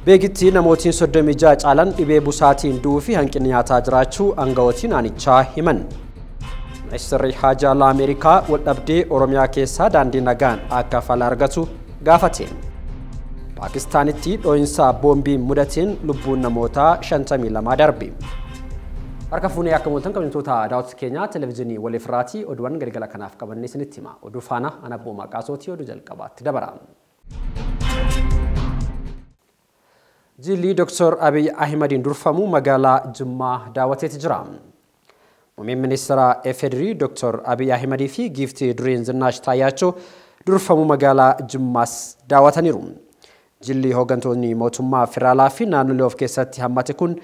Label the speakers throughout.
Speaker 1: Beegitti namootiin 36 caalan dhibee busaatiin du'uu fi hanqinni nyaataa jiraachuu aangawotiin aanichaa himan. Ministeerri Haajaa Alaa Ameerikaa waldhabdee Oromiyaa keessaa daandii nagaan akka fala argatu gaafate. Paakistaanitti dhoo'insa boombii mudateen lubbuun namootaa 52 darbe. Harka fuunee akka mooltan kabajamtoota daawwattoota keenyaa televezyiinii waliif irraatii oduuwwan galgala kanaaf qabannee isinitti hima. Oduu faana ana Boomaa Qaasootii oduu jalqabaatti dabara. Jilli Dr. Abiy Ahimadiin durfamu magaalaa Jimmaa daawwateeti jira. Muummeen ministeera FDR Dr. Abiy Ahimadii fi giiftii dureen Zinnaash Taayyaachoo durfamu magaalaa Jimmaas daawwataniiru. Jilli hooggantoonni mootummaa federaalaa fi naannolee of keessatti hammate kun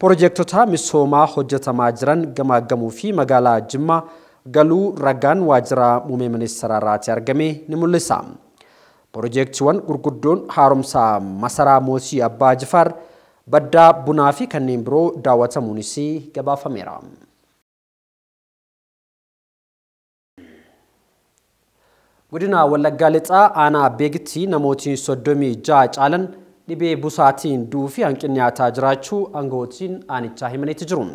Speaker 1: piroojektota misoomaa hojjetamaa jiran gamaaggamuu fi magaalaa Jimmaa galuu ragaan waajjira muummee ministeeraa irraati argame ni mul'isa. Piroojeektiiwwan gurguddoon haaromsa masaraa mootii Abbaa Jifaar, baddaa bunaa fi kanneen biroo daawwatamuunis gabaafameera. Godina Wallaggaa Lixaa aanaa Beegitti namootni 36 caalan dhibee busaatiin du'uu fi hanqinni nyaataa jiraachuu aangawootiin aanichaa himaniitu jiru.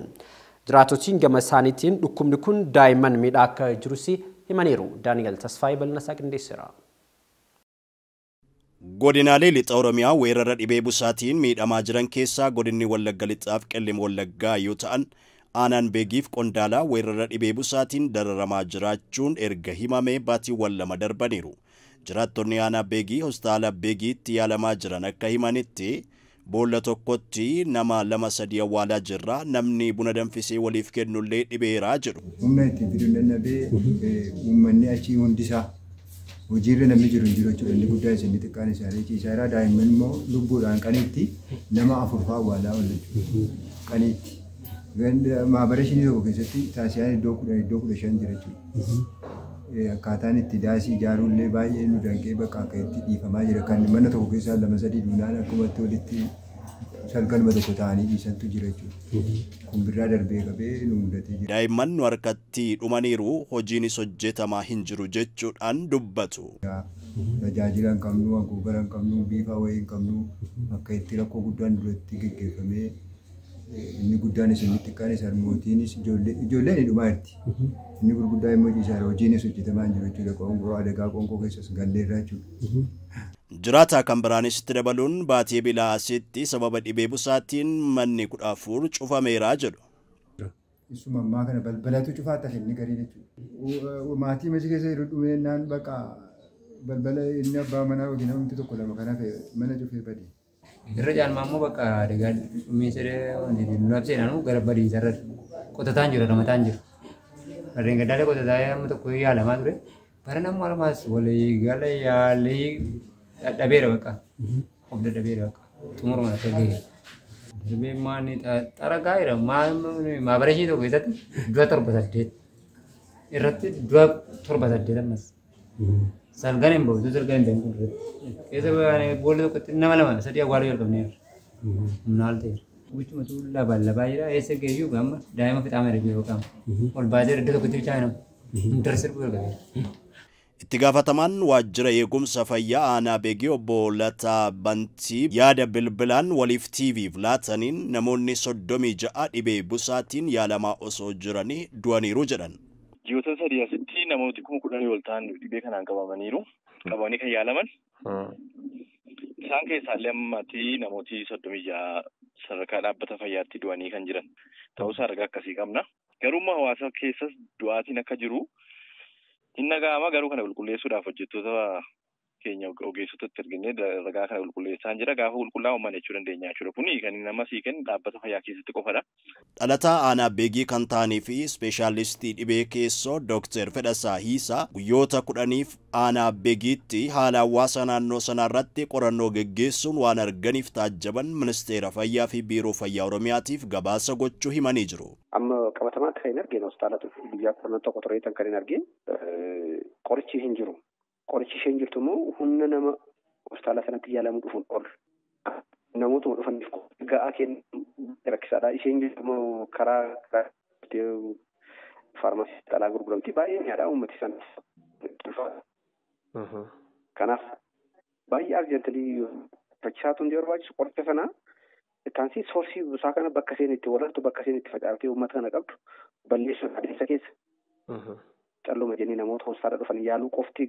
Speaker 1: Jiraatotiin gama isaaniitiin dhukkubni kun daa'imman miidhaa akka jirus himaniiru. Daani'el Tasfaayee bal'ina isaa qindeesseera.
Speaker 2: Godinaalee lixa Oromiyaa weerara dhibee busaatiin miidhamaa jiran keessaa godinni Wallagga Lixaaf Qellem Wallaggaa yoo ta'an, aanaan Beegiif Qondaalaa weerara dhibee busaatiin dararamaa jiraachuun erga himamee baatiiwwan 2 darbaniiru. Jiraattonni aanaa Beegii hospitaala Beegiitti yaalamaa jiran akka himanitti boolla tokkotti nama 2 3 awwaalaa jirra, namni buna danfisee waliif kennullee dhibeeraa jedhu.
Speaker 3: Humna ittiin fiduun dadhabee uummanni achii hundisaa hojiirra namni jiru hin jiru jechuudha. Inni guddaa inni xiqqaan isaanii ciisaa jira. Daa'imman immoo lubbuudhaan qaniitti nama 4 fa'aa awwaalaa oolu jechuudha. Qaniitti. Maabara ishinii tokko keessatti taasisaan iddoo 10 iddoo 15 jira jechuudha. Akkaataan itti daasii ijaaruullee baay'ee nu danqee bakka akka itti dhiifamaa jira. Kan mana tokko keessaa 2 3 duunaan akkumatti walitti salganuma tokko ta'anii dhiisantu jira jechuudha. Kun birraa darbee qabee nu mudatee jira.
Speaker 2: Daa'imman nu harkatti dhumaniiru, hojiinis hojjetamaa hin jiru jechuudhaan dubbatu.
Speaker 3: Tajaajila hin qabnu, haguugara hin qabnu, biifaa wayii hin qabnu, akka itti rakkoo guddaan duratti geggeeffamee inni guddaanis inni xiqqaanis harmootiinis ijoolleen ni dhumaa jirti. Inni gurguddaa immoo ciisaa jira, hojiinis hojjetamaa hin jiru jechuudha. Qoonqoo adagaa qoonqoo keessas galleerraa jechuudha.
Speaker 2: Jiraataa kan biraanis itti dabaluun baatee bilaa asitti sababa dhibee busaatiin manni 14 cufameeraa jedhu.
Speaker 3: Isuma ammaa kana balbalatu cufaa tafe inni gariin jechuudha. Maatii machi keessa jiru dhumeenaan bakka balbala inni abbaa manaa yookiin namni tokko lama kan hafe mana cufee bade.
Speaker 4: Irra caalmaa immoo bakka adagaa dhumiinsa labseenaanuu gara badiinsa irra qotataan jiru, ramataan jiru. Warreen gaddaalee qotataa amma tokko yaalamaa ture. Bara namni almaas walii gala yaalii dadhabeera bakka. Of dadhabeera bakka. Xumuruma akka gahe. Darbee maanni xaragaa jira. Maabara ishii tokko keessatti du'a 7 8 irratti du'a 7 8 ammas. Salgan hin bahu, salgan hin bahu irratti. Keessa boolla tokkotti nama 2 3 awwaaluu jalqabneerra. Humna ol ta'eera. Wichumatu labalabaa jira. Eessa geeyyuu gaama daa'ima fixaa meera jiru qaama. Ol baasee iddoo tokkotti bilchaa nama. Hundar sirbuu jalqabeera.
Speaker 2: Itti gaafatamaan waajjira eegumsa fayyaa aanaa Beegii obbo Lataa Bantii yaada bilbilaan waliif TV'f laataniin namoonni 36 dhibee busaatiin yaalamaa osoo jiranii du'aniiru jedhan.
Speaker 5: Ji'oota 3 asitti namooti 10,000 ol ta'an dhibee kanaan qabamaniiru. Qabamanii kan yaalaman. Isaan keessaa illee ammatti namooti 36 sadarkaa dhaabbata fayyaatti du'anii kan jiran. Ta'us ragaa akkasii qabna. Garuu hawaasa keessas du'aatiin akka jiru hin dhaga'ama. Garuu kana qulqulleessuudhaaf hojjettoota keenya ogeessotatti erginee ragaa kana qulqulleessaa jira. Gaafa qulqullaa'u mana jechuu dandeenya jechuudha. Kuni kan nama sii kennu dhaabbata fayyaa keessatti qofadha.
Speaker 2: Dhalataa aanaa Beegii kan ta'anii fi ispeeshaalistii dhibee keessoo Dr. Fedhasaa Hiisaa guyyoota 10f aanaa Beegiitti haala hawaasa naannoo sanaarratti qorannoo geggeessuun waan arganiif taajjaban ministeera fayyaa fi biiroo fayyaa Oromiyaatiif gabaasa gochuu himanii jiru.
Speaker 6: Amma qabatamaatti kan hin argine hospitaala guyyaa 11 tureetan kan hin argine qorichi hin jiru. Qorichi isheen jirtu immoo humna nama hospitaala sanatti yaalamuu dhufuun ol. Namootuma dhufaniif ga'aa kennu rakkisaadha. Isheen jirtu immoo karaa faarmaasii xalaa gurguramti. Baay'ee mi'aadha uummati sana. Kanaaf baay'ee arjantilii Ariifachiisaatu hundi barbaachisu qoricha sana ittaansii soorsii busaa kana bakka isheen itti walaltu bakka isheen itti facaaftee uummata kana qabdu balleessuun adeemsa keessa. Calluma jennee namoota hospitaala dhufan yaaluu qofti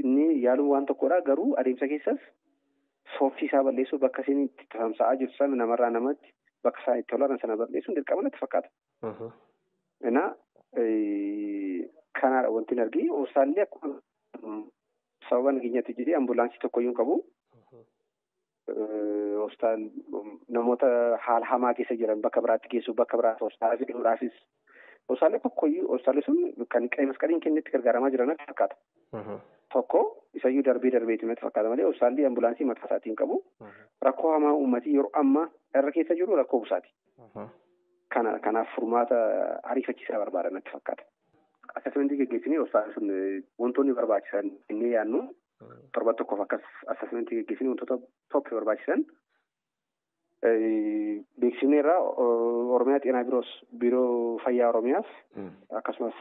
Speaker 6: inni yaaluun waan tokkodha garuu adeemsa keessas soorsii isaa balleessuu bakka isheen itti tamsa'aa jirtu sana namarraa namatti bakka isaan itti olanan sana balleessuun dirqama natti fakkaata. Innaa kanaadha wanti hin arginu hospitaalli akkuma sababa nageenyaatti jedhee ambulaansii tokkoyyuu hin qabu. Hospitaal namoota haala hamaa keessa jiran bakka biraatti geessuu bakka biraatti hospitaala fiduudhaafis hospitaalli tokkoyyuu hospitaalli sun kan qe'ee masqaliin kennetti gargaaramaa jiran natti fakkaata. Tokko isayyuu darbee darbeeti natti fakkaata malee hospitaalli ambulaansii mataa isaatiin qabu. Rakkoo hamaa uummatii yeroo ammaa irra keessa jiru rakkoo busaati. Kanaaf furmaata ariifachiisaa barbaada natti fakkaata. Assessmentii geggeessinee hospitaalli sun wantoonni barbaachisan inni yaadnu torba tokkoof akkas assessmentii geggeessinee wantoota top barbaachisan beeksifneerra Oromiyaa Xeenaa Biiroos Biiroo Fayyaa Oromiyaas akkasumas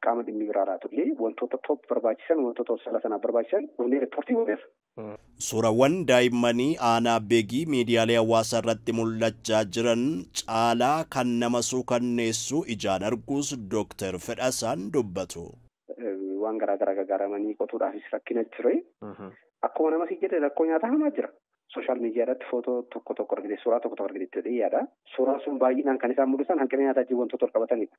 Speaker 6: qaama dhimmi biraa laatullee wantoota top barbaachisan wantoota hospitaala sanaaf barbaachisan dhufnee riippoortii godheerra.
Speaker 2: Suurawwan daa'immanii aanaa beegii miidiyaalee hawaasaa irratti mul'achaa jiran caalaa kan nama suukanneessu ijaan arguus Dooktar Fedhasaan dubbatu.
Speaker 6: Waan garaa garaa gargaaramanii qotuudhaafis rakkina ture. Akkuma nama si jedhe rakkoo nyaataa hamaa jira. Sooshaal miidiyaa irratti footoo tokko tokko argite suuraa tokko tokko argite jedhee yaada. Suuraan sun baay'inaan kan isaan mul'isan hanqina nyaataa wajjin wantoota wal qabatanidha.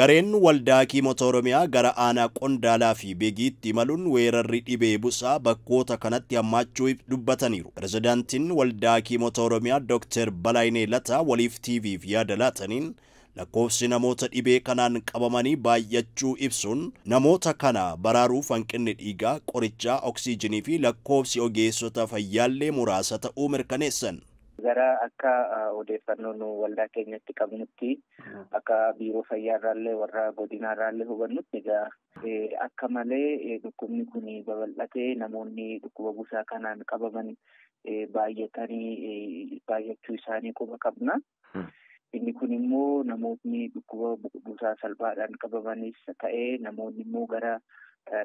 Speaker 2: Gareen waldaa Hakiimota Oromiyaa gara aanaa Qondaalaa fi Beegiitti imaluun weerarri dhibee busaa bakkoota kanatti hammaachuu dubbataniiru. Pirezidaantiin waldaa Hakiimota Oromiyaa Dooktar Balaayinee Lataa waliif TV'f yaada laataniin lakkoofsi namoota dhibee kanaan qabamanii baay'achuu ibsuun namoota kana baraaruuf hanqinni dhiigaa, qorichaa, oksiijinii fi lakkoofsi ogeessota fayyaallee muraasa ta'uu mirkaneessan.
Speaker 7: Gara akka odeeffannoo nu waldaa keenyatti qabnutti akka biiroo fayyaarraallee warra godinaarraallee hubannutti egaa akka malee dhukkubni kun babal'atee namoonni dhukkuba busaa kanaan qabaman baay'atanii baay'achuu isaanii quba qabna. Inni kun immoo namootni dhukkuba busaa salphaadhaan qabamanis ta'ee namoonni immoo gara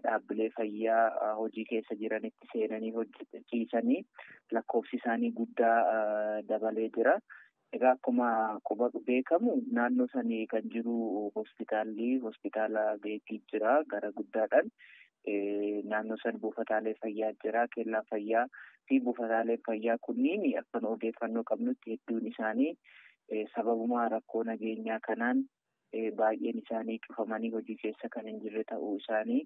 Speaker 7: dhaabbilee fayyaa hojii keessa jiranitti seenanii hojjechiisanii lakkoofsi isaanii guddaa dabalee jira. Egaa akkuma quba beekamu naannoo sanii kan jiru hospitaalli hospitaala Beekii jira gara guddaadhaan. Naannoo san buufataalee fayyaa jira kellaa fayyaa fi buufataalee fayyaa kunniin akkuma odeeffannoo qabnutti hedduun isaanii sababuma rakkoo nageenyaa kanaan baay'een isaanii cufamanii hojii keessa kan hin jirre ta'uu isaanii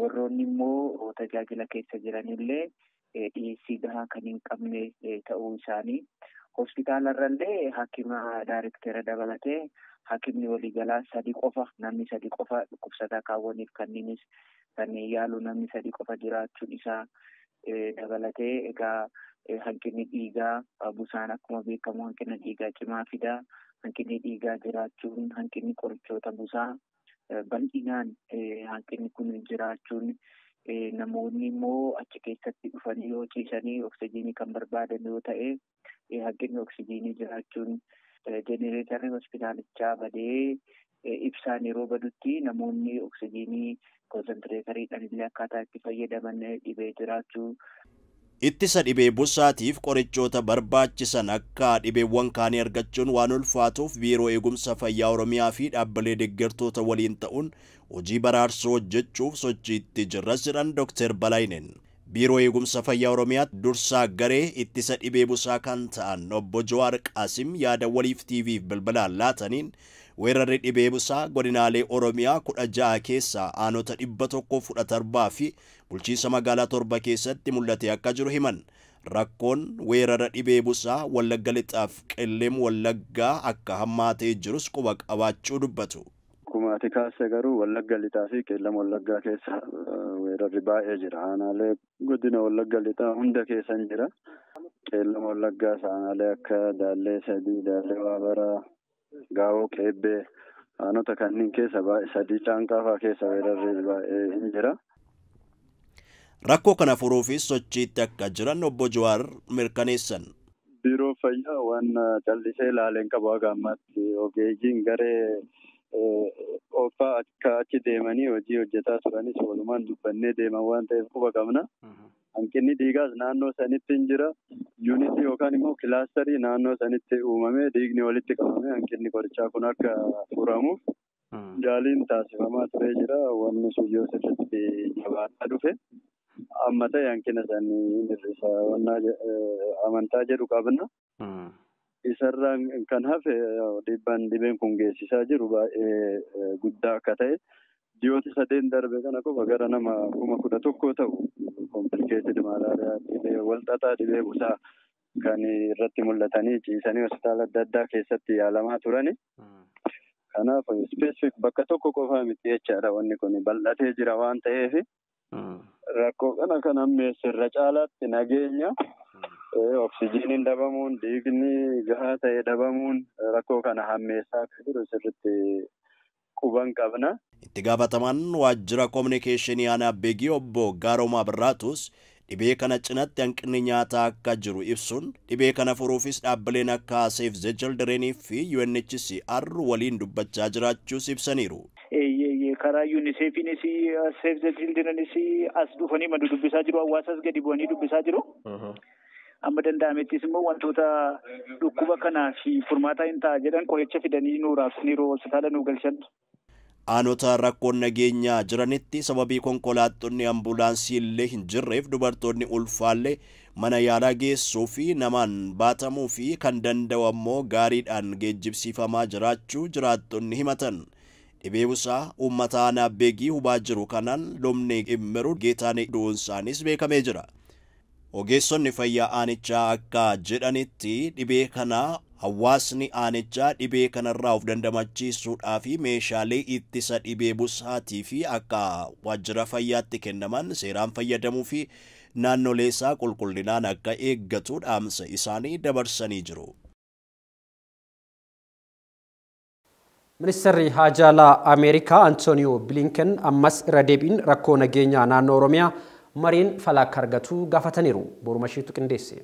Speaker 7: warroonni immoo tajaajila keessa jiranillee dhiyeessii gahaa kan hin qabne ta'uu isaanii hospitaalarrallee hakima daayirektera dabalatee hakimni waliigalaa sadi qofa namni sadi qofa dhukkubsataa kaawwaniif kanniinis kan yaalu namni sadi qofa jiraachuun isaa dabalatee egaa hanqinni dhiigaa busaan akkuma beekamu hanqina dhiigaa cimaa fida. Hanqinni dhiigaa jiraachuun hanqinni qorichoota busaa bal'inaan hanqinni kun jiraachuun namoonni immoo achi keessatti dhufanii yoo ciisanii oksijiinii kan barbaadan yoo ta'e hanqinni oksijiinii jiraachuun jenereetarri hospitaalichaa badee ibsaan yeroo badutti namoonni oksijiinii koonsentireetariidhaan illee akkaataa itti fayyadaman dhibee jiraachuu.
Speaker 2: Ittisa dhibee busaatiif qorichoota barbaachisan akka dhibeewwan kaanii argachuun waan ulfaatuuf Biiroo Eegumsa Fayyaa Oromiyaa fi dhaabbilee deeggartoota waliin ta'uun hojii baraarsuu hojjechuuf sochiitti jirras jedhan Dooktar Balaayineen. Biiroo Eegumsa Fayyaa Oromiyaa dursaa garee ittisa dhibee busaa kan ta'an obbo Jawaar Qaasim yaada waliif TV'f bilbilaan laataniin weerarri dhibee busaa godinaalee Oromiyaa 16 keessaa aanota 117 fi bulchiinsa magaalaa 7 keessatti mul'ate akka jiru himan. Rakkoon weerara dhibee busaa Wallagga Lixaaf Qellem Wallaggaa akka hammaatee jirus quba qabaachuu dubbatu.
Speaker 8: Akkuma ati kaase garuu Wallagga Lixaa fi Qellem Wallaggaa keessa weerarri baay'ee jira. Aanaalee godina Wallagga Lixaa hunda keessa hin jira. Qellem Wallaggaas aanaalee akka Daallee Sadii, Daallee Waabaraa, Gaawoo Qeebbee aanota kanneen keessa baay'ee sadii caanqaa fa'aa keessa weerarri baay'ee hin jira.
Speaker 2: Rakkoo kana furuufis sochiitti akka jiran obbo Jawaar mirkaneessan.
Speaker 8: Biiroo fayyaa waan callisee ilaaleen qabu haga ammaatti ogeeyyiin garee Oofaa akka achi deemanii hojii hojjetaa turanis walumaan dubbannee deeman waan ta'eef quba qabna. Hanqinni dhiigaas naannoo sanitti hin jira. Yuunitii yookaan immoo kilaasterii naannoo sanitti uumamee dhiigni walitti qabamee hanqinni qorichaa kun akka furamuuf yaaliin taasifamaa turee jira. Wanni sun yoo sirriitti jabaataa dhufe amma ta'e hanqina sanii hir'isa amantaa jedhu qabna. Isarraan kan hafe dhiibbaan dhibeen kun geessisaa jiru baay'ee guddaa akka ta'e ji'oota sadeen darbe kana qofa gara nama 11,000 ta'u komplikeetid malaariyaa dhibee walxaxaa dhibee busaa kan irratti mul'atanii ciisanii hospitaala adda addaa keessatti yaalamaa turani. Kanaaf ispeesifik bakka tokko qofaa miti jechaadha wanni kun bal'atee jira waan ta'eef rakkoo kana kan ammeessu irra caalaatti nageenya. Oksijiiniin dhabamuun dhiigni gahaa ta'e dhabamuun rakkoo kana hammeessaa akka jiru sirriitti quban qabna.
Speaker 2: Itti gaafatamaan waajjira koominikeeshinii aanaa Beegii obbo Gaaroomaa Birraatus dhibee kana cinatti hanqinni nyaataa akka jiru ibsuun dhibee kana furuufis dhaabbileen akka Save the Children fi UNHCR waliin dubbachaa jiraachuus ibsaniiru.
Speaker 7: Karaa UNICEFiinis Save the Childrenis as dhufanii madu dubbisaa jiru, hawaasas gadi bu'anii dubbisaa jiru. Amma danda'amettis immoo wantoota dhukkuba kanaaf furmaata hin ta'a jedhan qoricha fidanii nu raabsaniiru hospitaala nu galchan.
Speaker 2: Aanota rakkoon nageenyaa jiranitti sababii konkolaattonni ambulaansii illee hin jirreef dubartoonni ulfaallee mana yaalaa geessuu fi namaan baatamuu fi kan danda'u ammoo gaariidhaan geejjibsiifamaa jiraachuu jiraattonni himatan. Dhibee busaa uummata aanaa Beegii hubaa jiru kanaan lubni Immiruu Geetaanee du'uunsaanis beekamee jira. Ogeessonni fayyaa aanichaa akka jedhanitti dhibee kana hawaasni aanichaa dhibee kanarraa of dandamachiisuudhaa fi meeshaalee ittisa dhibee busaatii fi akka waajjira fayyaatti kennaman seeraan fayyadamuu fi naannolee isaa qulqullinaan akka eeggatu dhaamsa isaanii dabarsanii jiru.
Speaker 1: Ministeerri Haajaalaa Ameerikaa Antooniyoo Bilinken ammas irra deebiin rakkoo nageenyaa naannoo Oromiyaa mariin fala akka argatu gaafataniiru. Borumashiitu qindeesse.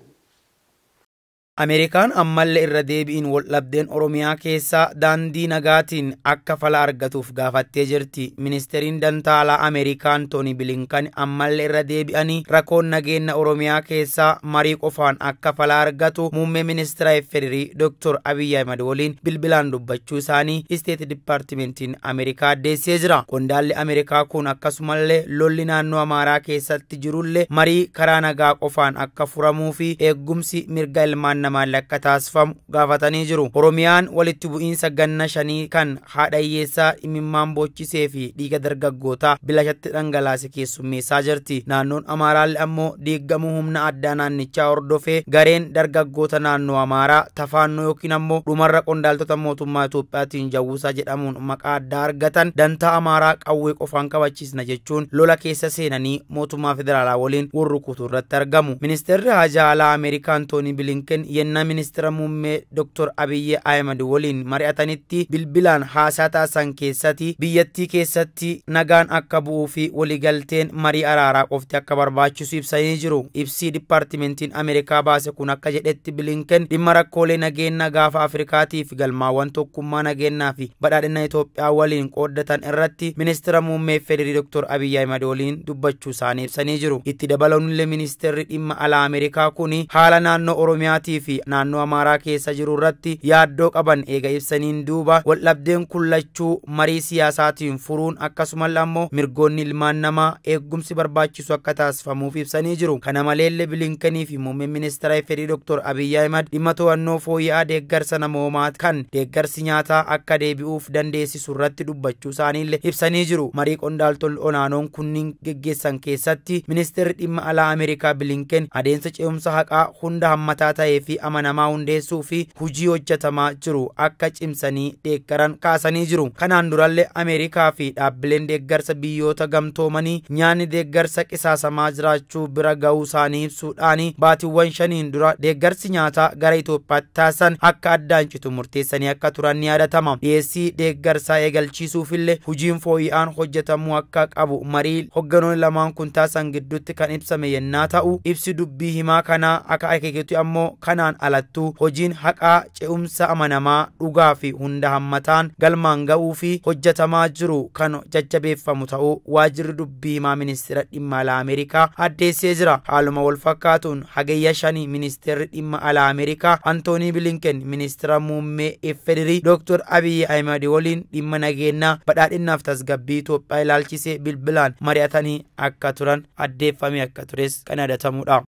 Speaker 9: Ameerikaan ammallee irra deebiin waldhabdeen Oromiyaa keessaa daandii nagaatiin akka fala argatuuf gaafattee jirti. Ministeeriin dantaa alaa Ameerikaa Antoonii Bilinkan ammallee irra deebi'anii rakkoon nageenya Oromiyaa keessaa marii qofaan akka fala argatu muummee ministeera FDR Dr. Abiyyi Ahimad waliin bilbilaan dubbachuu isaanii Isteet Dipaartimentiin Ameerikaa addeessee jira. Qondaalli Ameerikaa kun akkasumallee lolli naannoo Amaaraa keessatti jirullee marii karaa nagaa qofaan akka furamuu fi eegumsi mirga ilmaan namaa akka taasifamu gaafatanii jiru. Oromiyaan walitti bu'iinsa ganna shanii kan haadha hiyyeessaa imimmaan boochisee fi dhiiga dargaggootaa bilashatti dhangalaase keessummeessaa jirti. Naannoon Amaaraallee ammoo diigamuu humna addaa naannichaa hordofee gareen dargaggoota naannoo Amaaraa tafaannoo yookiin ammoo dhumarra qondaaltota mootummaa Itoophiyaatiin jawwisaa jedhamuun maqaa addaa argatan dantaa Amaaraa qawwee qofaan kabachiisna jechuun lola keessa seenanii mootummaa federaalaa waliin wal rukutuu irratti argamu. Ministeerri haajaa alaa Ameerikaa Antoonii Bilinken yennaa ministeera muummee Dr. Abiyyi Ahimad waliin mari'atanitti bilbilaan haasaa taasisan keessatti biyyattii keessatti nagaan akka bu'uu fi waliigalteen marii araaraa qofti akka barbaachisu ibsanii jiru. Ibsii dipaartimentiin Ameerikaa baase kun akka jedhetti Bilinken dhimma rakkoolee nageenya gaafa Afrikaatii fi galmaawwan tokkummaa nageenyaa fi badhaadhina Itoophiyaa waliin qooddatan irratti ministeera muummee Federii Dr. Abiyyi Ahimad waliin dubbachuu isaanii ibsanii jiru. Itti dabaluunillee ministeerri dhimma alaa Ameerikaa kun haala naannoo Oromiyaatii fi naannoo Amaaraa keessa jiru irratti yaaddoo qaban eega ibsaniin duuba waldhabdeen kullachuu marii siyaasaatiin furuun akkasumallee ammoo mirgoonni ilmaan namaa eegumsi barbaachisu akka taasifamuuf ibsanii jiru. Kana maleellee Bilinkanii fi muummeen ministeera FDR Dr. Abiyyi Ahimad dhimma to'annoo fooyya'aa deeggarsa namoomaa kan deeggarsi nyaataa akka deebi'uuf dandeessisu irratti dubbachuu isaaniillee ibsanii jiru. Marii qondaaltonni olaanoon kunniin geggeessan keessatti ministeerri dhimma alaa Ameerikaa Bilinken adeemsa ce'umsa haqaa hunda hammataa ta'ee fi amanamaa hundeessuu fi hojii hojjetamaa jiru akka cimsanii deeggaran kaasanii jiru. Kanaan durallee Ameerikaa fi dhaabbileen deeggarsa biyyoota gamtoomanii nyaanni deeggarsa qisaasamaa jiraachuu bira ga'uu isaanii ibsuudhaan baatiiwwan 5 dura deeggarsi nyaataa gara Itoophiyaatti taasisan akka addaan citu murteessanii akka turan ni yaadatama. Dhiyeessii deeggarsaa eegalchiisuufillee hojiin fooyya'aan hojjetamuu akka qabu marii hogganoonni lamaan kun taasisan gidduutti kan ibsame yennaa ta'u ibsi dubbii himaa kanaa akka akeeketu ammoo kana Kanaan alattuu hojiin haqaa ce'umsa amanamaa dhugaa fi hunda hammataan galmaan ga'uu fi hojjetamaa jiru kan jajjabeeffamu ta'uu waajjirri dubbii himaa ministeera dhimma alaa Ameerikaa addeessee jira. Haaluma wal fakkaatuun Hagayya 5 ministeerri dhimma alaa Ameerikaa Antoonii Bilinken ministeera muummee FDR Dr. Abiy Ahmed waliin dhimma nageenyaa badhaadhinaaf tasgabbii Itoophiyaa ilaalchisee bilbilaan mari'atanii akka turan addeeffamee akka tures kan yaadatamudha.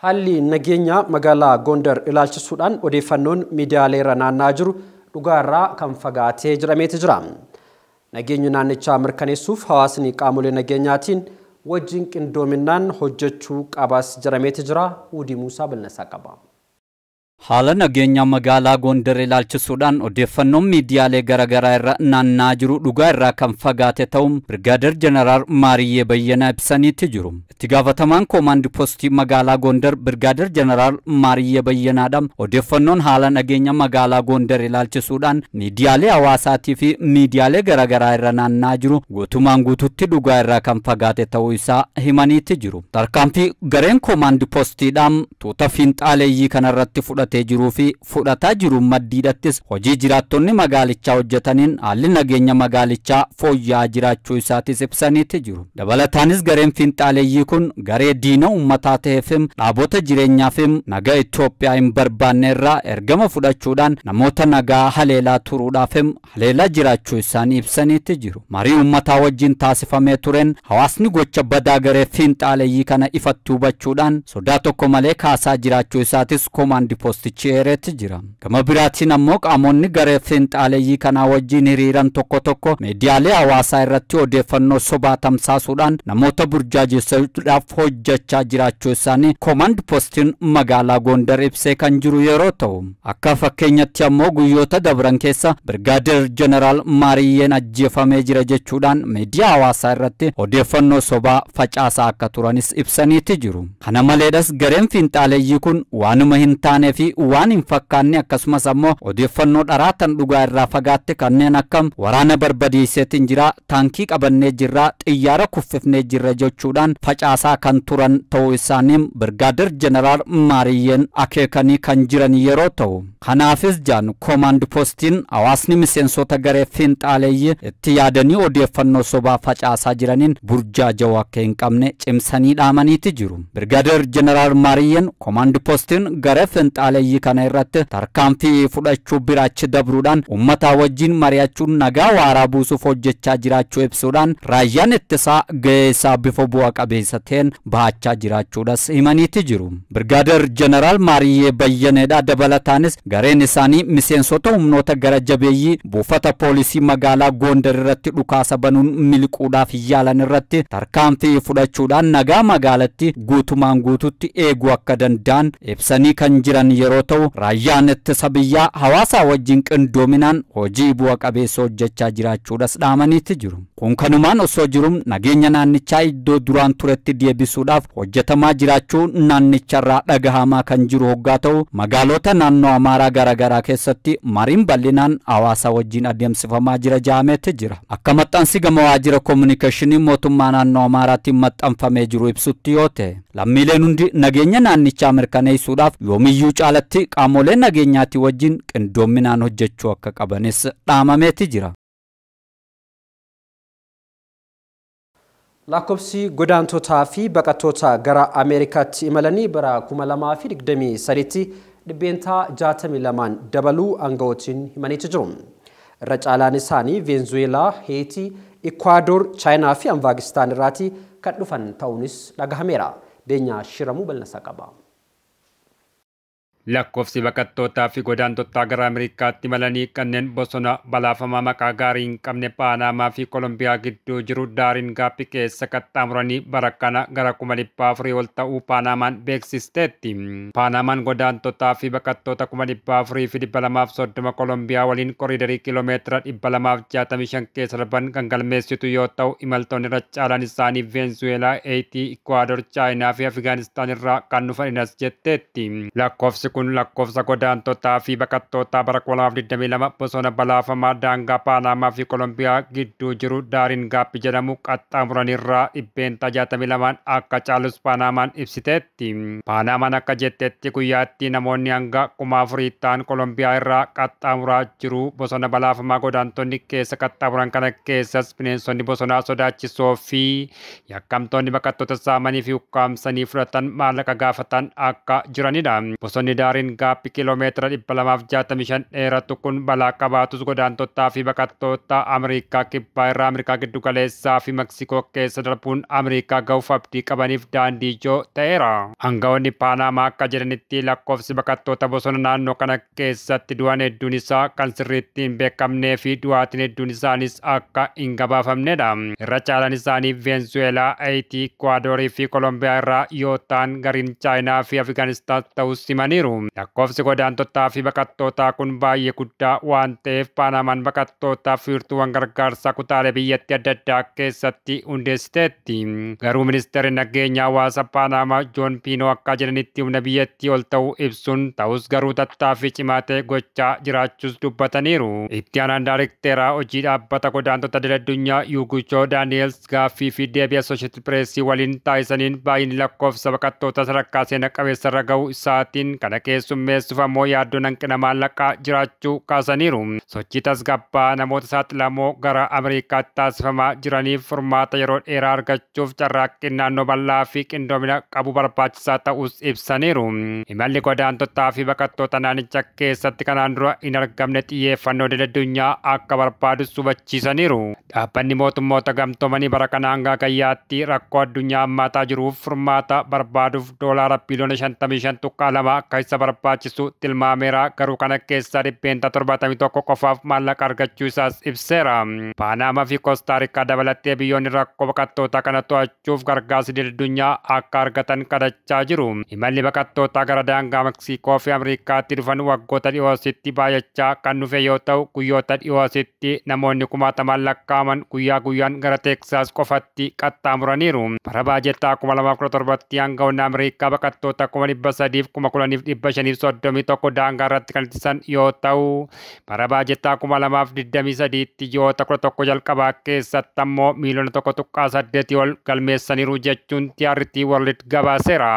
Speaker 1: Haalli nageenya magaalaa Gondar ilaalchisuudhaan odeeffannoon miidiyaalee irra naanna'aa jiru dhugaarraa kan fagaatee jedhameeti jira. Nageenya naannichaa mirkaneessuuf hawaasni qaamolee nageenyaatiin wajjin qindoominaan hojjechuu qabas jedhameeti jira. Udii Muusaa Balnasaa qaba.
Speaker 10: Haala nageenya magaalaa Gondar ilaalchisuudhaan odeeffannoon miidiyaalee garaagaraa irra naanna'aa jiru dhugaa irraa kan fagaate ta'uun Birgaader Jeneraal Maariyyee Bayyanaa ibsaniitti jiru. Itti gaafatamaan koomaandi poostii magaalaa Gondar Birgaader Jeneraal Maariyyee Bayyanaadhaan odeeffannoon haala nageenya magaalaa Gondar ilaalchisuudhaan miidiyaalee hawaasaatii fi miidiyaalee garaagaraa irra naanna'aa jiru guutumaan guututti dhugaa irraa kan fagaate ta'uu isaa himaniitti jiru. Tarkaanfii gareen koomaandi poostiidhaan tuuta fiinxaaleeyyii kanarratti fudhatee jiruu fi fudhataa jiru maddiidhattis hojii jiraattonni magaalichaa hojjetaniin haalli nageenya magaalichaa fooyya'aa jiraachuu isaatis ibsaniitti jiru. Dabalataanis gareen fiinxaaleeyyii kun garee diina uummataa ta'eefim dhaabota jireenyaafim nagaa Itoophiyaa hin barbaanne irraa ergama fudhachuudhaan namoota nagaa haleelaa turuudhaafim haleelaa jiraachuu isaanii ibsaniitti jiru. Marii uummataa wajjin taasifamee tureen hawaasni gocha badaa garee fiinxaaleeyyii kana ifatti hubachuudhaan sodaa tokko malee kaasaa jiraachuu isaatis koomaandi poostichi eereetti jira. Gama biraatiin ammoo qaamonni garee fiinxaaleeyyii kanaa wajjin hiriiran tokko tokko miidiyaalee hawaasaa irratti odeeffannoo sobaa tamsaasuudhaan namoota burjaajessuudhaaf hojjechaa jiraachuu isaanii koomaand poostiin magaalaa Gondar ibsee kan jiru yeroo ta'u, akka fakkeenyatti ammoo guyyoota dabran keessa Birgaader Jeneraal Maariyyeen ajjeefamee jira jechuudhaan miidiyaa hawaasaa irratti odeeffannoo sobaa facaasaa akka turanis ibsaniitti jiru. Kana maleedhas gareen fiinxaaleeyyii kun waanuma hin taane fi waan hin fakkaanne akkasumas ammoo odeeffannoo dharaa tan dhugaa irraa fagaatte kanneen akka waraana barbadeesseetiin jira, taankii qabannee jirra, xiyyaara kuffifnee jirra jechuudhaan facaasaa kan turan ta'uu isaanii Birgaader Jeneraal Maariyyeen akeekanii kan jiran yeroo ta'u, kanaafis jaan koomaand poostiin hawaasni miseensota garee fiinxaaleeyyii itti yaadanii odeeffannoo sobaa facaasaa jiraniin burjaaja'uu akka hin qabne cimsanii dhaamaniiti jiru. Birgaader Jeneraal Maariyyeen koomaand poostiin garee fiinxaaleeyyii kana irratti tarkaanfii fudhachuu biraachi dabruudhaan uummataa wajjin mari'achuun nagaa waaraa buusuuf hojjechaa jiraachuu ibsuudhaan raayyaan ittisaa gahee isaa bifa bu'a qabeessa ta'een bahachaa jiraachuudhas himaniiti jiru. Birgaader Jeneraal Maariyyee Bayyaneedha dabalataanis gareen isaanii miseensota humnoota gara jabeeyyii buufata poolisii magaalaa Gondar irratti dhukaasa banuun miliquudhaaf yaalan irratti tarkaanfii fudhachuudhaan nagaa magaalatti guutumaan guututti eeguu akka danda'an ibsanii kan jiran yeroo ta'u, raayyaan ittisa biyyaa hawaasaa wajjin qindoominaan hojii bu'a qabeessa hojjechaa jiraachuudhas dhaamaniitti jiru. Kun kanumaan osoo jirum nageenya naannichaa iddoo duraan turetti deebisuudhaaf hojjetamaa jiraachuu naannicharraa dhagahamaa kan jiru hoggaa ta'u, magaalota naannoo Amaaraa garaagaraa keessatti mariin bal'inaan hawaasa wajjin adeemsifamaa jira jaameetti jira. Akka maxxansi gama waajjira koominikeeshinii mootummaa naannoo Amaaraatiin maxxanfamee jiru ibsutti yoo ta'e, lammiileen hundi nageenya naannichaa mirkaneessuudhaaf yoomiyyuu caalatti qaamolee nageenyaatii wajjin qindoominaan hojjechuu akka qabanis dhaamameeti jira.
Speaker 1: Lakkoofsi godaantotaa fi baqattoota gara Ameerikaatti imalanii bara 2023tti 62% dabaluu aanga'ootiin himaniitu jiru. Irra caalaan isaanii Veenzuweelaa, Heetii, Ikwaador, Chaayinaa fi Afgaanistaan irraatii kan dhufan ta'uunis dhagahameera. Beenyaa Shiramuu bal'insaa qaba.
Speaker 11: Lakkoofsi baqattootaa fi godaantota gara Ameerikaatti imalanii kanneen bosona balaafamaa maqaa gaarii hin qabne Paanaamaa fi Kolombiyaa gidduu jiru Daariin Gaappii keessa qaxxaamuranii bara kana gara 400,000 ol ta'uu Paanaamaan beeksisteetti. Paanaamaan godaantotaa fi baqattoota 400,230 Kolombiyaa waliin koriidarii kiiloomeetira 265 keessa darban kan galmeessitu yoo ta'u, imaltoonni irra caalaan isaanii Veenzuweelaa, Heetii, Ikwaador, Chaayinaa fi Afgaanistaan irraa kan dhufaninas jetteetti. Lakkoofsi kun lakkoofsa godaantotaa fi baqattootaa bara 2022 bosona balaafamaa daangaa Paanaamaa fi Kolombiyaa gidduu jiru Daariin Gaappi jedhamu qaxxaamuranirraa 62% akka caalus Paanaamaan ibsiteetti. Paanaamaan akka jettetti guyyaatti namoonni hanga 4,000 ta'an Kolombiyaa irraa qaxxaamuraa jiru. Bosona balaafamaa godaantonni keessa qaxxaamuran kana keessas bineensonni bosonaa sodaachisoo fi yakkamtoonni baqattoota saamanii fi ukkaamsanii fudhatan maallaqa gaafatan akka jiranidha. Bosonni Daariin Gaappi kiiloomeetira 265 dheeratu kun balaa qabaatus godaantotaa fi baqattoota Ameerikaa kibbaa irraa Ameerikaa giddu galeessaa fi Meksikoo keessa darbuun Ameerikaa ga'uuf abdii qabaniif daandii ijoo ta'eera. Aangawoonni Paanaamaa akka jedhanitti lakkoofsi baqattoota bosona naannoo kana keessatti du'an hedduun isaa kan sirriitti hin beekamnee fi du'aatiin hedduun isaanis akka hin gabaafamnedha. Irra caalaan isaanii Veenzuweelaa, Hayitii, Ikkuwaadorii fi Kolombiyaa irraa yoo ta'an gariin Chaayinaa fi Afgaanistaan ta'us himaniiru. Lakkoofsi godaantotaa fi baqattootaa kun baay'ee guddaa waan ta'eef Paanaamaan baqattootaaf wiirtuuwwan gargaarsaa kutaalee biyyattii adda addaa keessatti hundeessiteetti. Garuu ministeerri nageenya hawaasa Paanaamaa Joon Piinoo akka jedhanitti humna biyyattii ol ta'uu ibsuun ta'us garuu tattaaffii cimaa ta'e gochaa jiraachuus dubbataniiru. Itti aanaan daayirikteeraa hojii dhaabbata godaantota idil addunyaa Yuuguchoo Daani'els gaaffii fi deebii Associated Press waliin taasisaniin baay'inni lakkoofsa baqattoota sadarkaa seena qabeessa irra ga'uu isaatiin kana keessummeessuuf ammoo yaaddoon hanqina maallaqaa jiraachuu kaasaniiru. Sochii tasgabbaa namoota saaxilamoo gara Ameerikaatti taasifamaa jiraniif furmaata yeroo dheeraa argachuuf carraaqqiin naannoo bal'aa fi qindoomina qabu barbaachisaa ta'us ibsaniiru. Imalli godaantotaa fi baqattoota naannicha keessatti kanaan dura hin argamne xiyyeeffannoo idil addunyaa akka barbaadus hubachiisaniiru. Dhaabbanni mootummoota gamtoomanii bara kana hanga gayyaatti rakkoo addunyaa hammaataa jiruuf furmaata barbaaduuf doolaara biliyoona 55.2 akka isa barbaachisu tilmaameera. Garuu kana keessaa 71% qofaaf maallaqa argachuu isaas ibseera. Paanaamaa fi Koostaarikaa dabalatee biyyoonni rakkoo baqattootaa kana to'achuuf gargaarsa idil addunyaa akka argatan kadhachaa jiru. Imalli baqattootaa gara daangaa Meksikoo fi Ameerikaatti dhufan waggoota dhiyoositti baay'achaa kan dhufe yoo ta'u guyyoota dhiyoositti namoonni kumaatamaan lakkaa'aman guyyaa guyyaan gara Teeksaas qofatti qaxxaamuraniiru. Bara baajetaa 2017tti aangawoonni Ameerikaa baqattoota 310,531 daangaa irratti kan ittisan yoo ta'u bara baajetaa 2023tti ji'oota 11 jalqabaa keessatti ammoo miiliyoona 1.8 ol galmeessaniiru jechuun TRT World gabaaseera.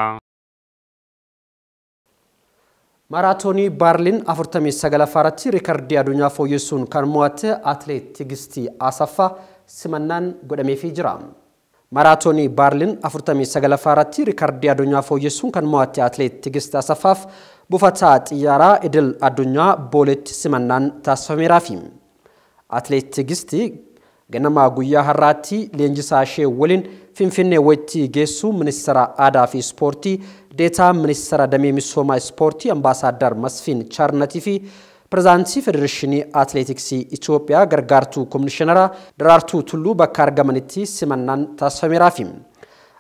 Speaker 1: Maaraatoonii Baarliin 49 irratti riikardii addunyaa fooyyessuun kan mo'atte Atileet Tigistii Asaffaa simannaan godhameefii jira. Maaraatoonii Baarliin 49 irratti riikardii addunyaa fooyyessuun kan mo'atte Atileet Tigistii Asaffaaf buufata xiyyaaraa idil addunyaa Booleetti simannaan taasifameeraafi. Atileet Tigistii ganama guyyaa har'aatti leenjisaa ishee waliin Finfinnee wayitti geessu ministeera aadaa fi ispoortii deetaa ministeera damee misoomaa ispoortii ambaasaaddar Masfiin Chaarnatii fi pirezidaantii Federeeshinii Atileetiksii Itoophiyaa gargaartuu komishinara Daraartuu Tulluu bakka argamanitti simannaan taasifameeraafi.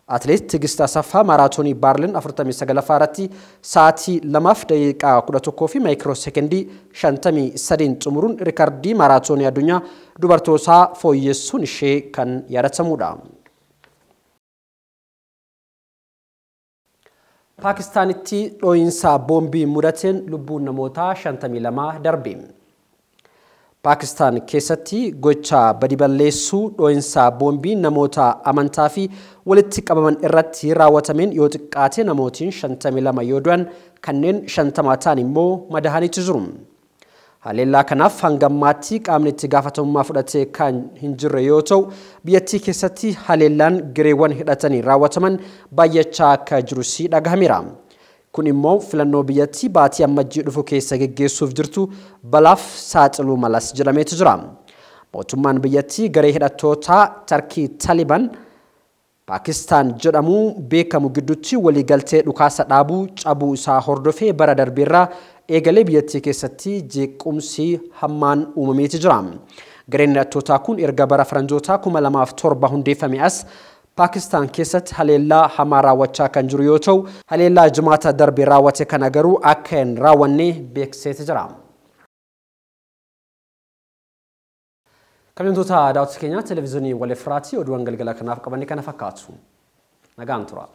Speaker 1: Atileet Tigist Asaffaa maaraatoonii Baarliin 49 irratti sa'aatii 2:11 fi maayikiroo seekendii 53 xumuruun riikardii maaraatoonii addunyaa dubartootaa fooyyessuun ishee kan yaadatamudha. Paakistaanitti dhoo'insa boombii mudateen lubbuun namoota 52 darbe. Paakistaan keessatti gocha badi balleessuu dhoo'insa boombii namoota amantaa fi walitti qabaman irratti raawwatameen yoo xiqqaate namootiin 52 yoo du'an kanneen 50 ta'an immoo madaa'aniitu jiru. Haleellaa kanaaf hanga ammaatti qaamni itti gaafatamummaa fudhatee kan hin jirre yoo ta'u biyyattii keessatti haleellaan gareewwan hidhatanii raawwataman baay'achaa akka jirus dhagahameera. Kun immoo filannoo biyyattii baatii ammajjii dhufu keessa geggeessuuf jirtu balaaf saaxiluu malas jedhameetu jira. Mootummaan biyyattii garee hidhattoota Tarkii Taliban Paakistaan jedhamu beekamu gidduutti waliigaltee dhukaasa dhaabuu cabuu isaa hordofee bara darbeerraa eegalee biyyattii keessatti jeequmsi hammaan uumameeti jira. Gareen hidhattootaa kun erga bara faranjootaa 2007 hundeeffame as Paakistaan keessatti haleellaa hamaa raawwachaa kan jiru yoo ta'u haleellaa jimaata darbe raawwate kana garuu akka hin raawwanne beeksiseeti jira. Kabajamtoota daawwattoota keenyaa televezyiinii Walefiraati oduuwwan galgala kanaaf qabanne kana fakkaatu. Nagaan tura.